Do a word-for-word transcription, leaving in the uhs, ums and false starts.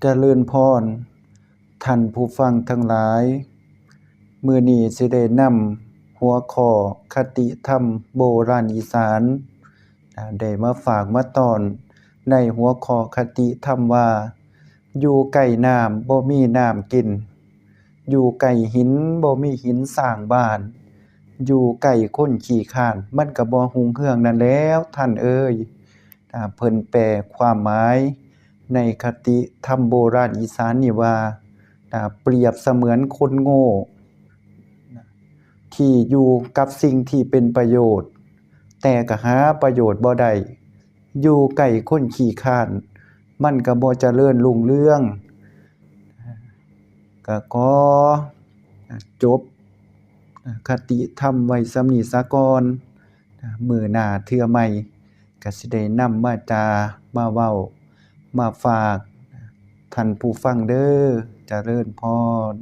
เจริญพร ท่านผู้ฟังทั้งหลาย มื้อนี้สิได้นำหัวข้อคติธรรมโบราณอีสาน อ่า ได้มาฝากมาต้อน ในหัวข้อคติธรรมว่า อยู่ใกล้น้ำบ่มีน้ำกิน อยู่ใกล้หินบ่มีหินสร้างบ้าน อยู่ใกล้คนขี้คร้าน มันก็บ่รุ่งเรืองนั่นแหล้วท่านเอ๋ย อ่า เพิ่นแปลความหมายในคติธรรมโบราณอีสานนี่ว่า อ่า เปรียบเสมือนคนโง่ ที่อยู่กับสิ่งที่เป็นประโยชน์ แต่ก็หาประโยชน์บ่ได้ อยู่ใกล้คนขี้คร้าน มันก็บ่เจริญรุ่งเรือง ก็ขอจบคติธรรมไว้ส่ำนี้ซะก่อน มื้อหน้าเทื่อใหม่ ก็สิได้นำมาจามาเว้า มาฝากท่านผู้ฟังเด้อ เจริญพร